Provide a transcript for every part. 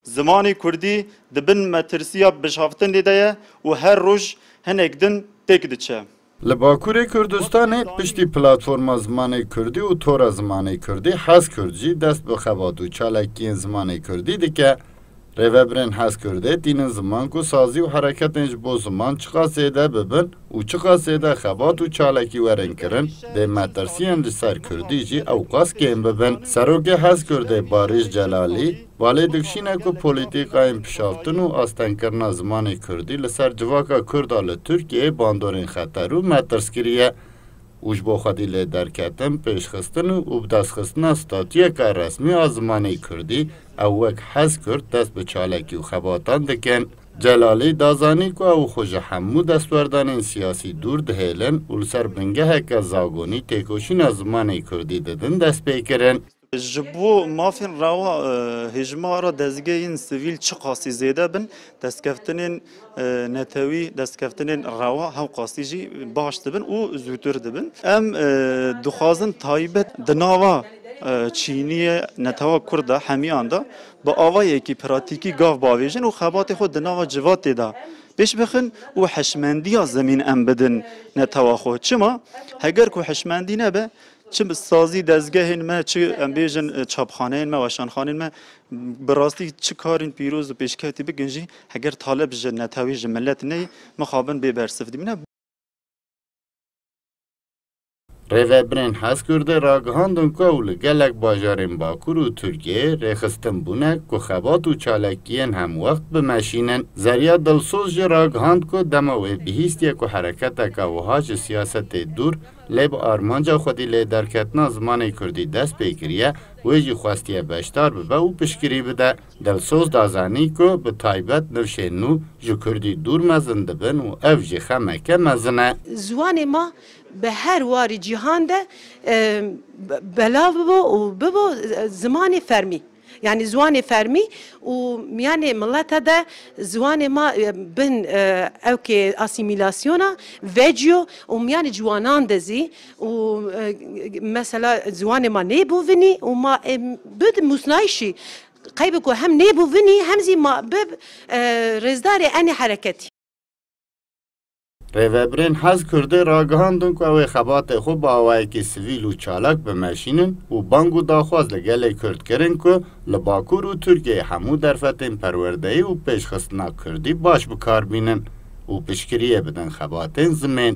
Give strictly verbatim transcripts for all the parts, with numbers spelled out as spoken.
Zimanê kurdî di bin metirsiya bişaftinê de ye û her roj hinek din têk diçe. Li Bakurê Kurdistanê piştî Platforma Zimanê Kurdî û Tora Zimanê Kurdî HezKurd jî dest bi xebat û çalakiyên zimanê kurdî dike. Rêvebirên HezKurdê tînin ziman ku sazî û hereketên ji bo ziman çiqas zêde bibin û çiqas zêde xebat û çalakî werin kirin, dê metirsiyên li ser kurdî jî ewqas kêm bibin. Serokê HezKurdê Barîş Celalî, Balê dikişîne ku polîtîkayên pişaftin û astengkirina zimanê kurdî li ser civaka kurd a li Tirkiyeyê bandorên xeter û metirs kiriye û ji bo xwedî lêderketin, pêşxistin û bidestxistina statuyeke resmî a zimanê kurdî ew wek HezKurd dest bi çalakî û xebatan dikin. Celalî da zanîn ku ew xwe ji hemû destwerdanên siyasî dûr dihêlin û li ser bingeheke zagonî têkoşîna zimanê kurdî didin destpêkirin. Ji bo mafên rewa, e, hêjmara dezgehên sivîl çiqasî zêde bin, destkeftinên, e, netewî, destkeftinên rewa hewqasî jî baş dibin û zûtir dibin. Em, e, dixwazin taybet di nava, e, çîniyê netewa Kurd de, hemiyan de, bi avayekî pratîkî gav bavêjin û xebatê xwe di nava civatê de pêş bixin û hişmendiya zemîn em bidin netewa xwe. Çima? Heger ku hişmendî nebe, çi bi sazî dezgehên me, çi em bêjin, e, çapxaneyên me, weşanxanên me, bi rastî çi karên pîroz û pêşketî bikin jî, heger taleb ji netewî, ji milet neyê, mixabin bê bersiv dimîne. Rêvebirên HezKurdê ragihandin ku ew li gelek bajarên Bakur û Tirkiyeyê rêxistin bûne ku xebat û çalakiyên hemwext bimeşînin. Zerya Dilsoz jî ragihand ku dema wê bihîstiye ku hereketeke wiha ji siyasetê dûr lê bi armanca xwedî lêderketina zimanê kurdî dest pê kiriye, wê jî xwestiye beşdar bibe û piştgirî bide. Dilsoz da zanîn ku bi taybet nifşên nû ji kurdî dûr mezin dibin û ev jî xemeke mezin e. Ziwanê me bi her warî cîhan de, e, be-, belav bibo û bibo, e, zimanê fermî. Yani ziwanê fermî û miyanê milete de ziwanê me, e, bin, e, ewkê asîmîlasyona vecîyo û miyanê ciwanan de zî û, e, mesela ziwanê me nêbû vinî û ma, e, bid musnayişî qey bi ku hem nêbû vinî hem zî ma bib, e, rêzdarê enê hereketî. Rêvebirên HezKurdê ragihandin ku ew ê xebatê xwe bi awayekî sivîl û çalak bimeşînin û bang û daxwaz li gelê Kurd kirin ku li Bakur û Tirkiyeyê hemû derfetên perwerdeyî û pêşxistina kurdî baş bi kar bînin û piştgiriyê bidin xebatên zimên.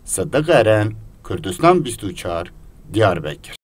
Sidiq Eren, Kurdistan bîst û çar, Diyarbekir.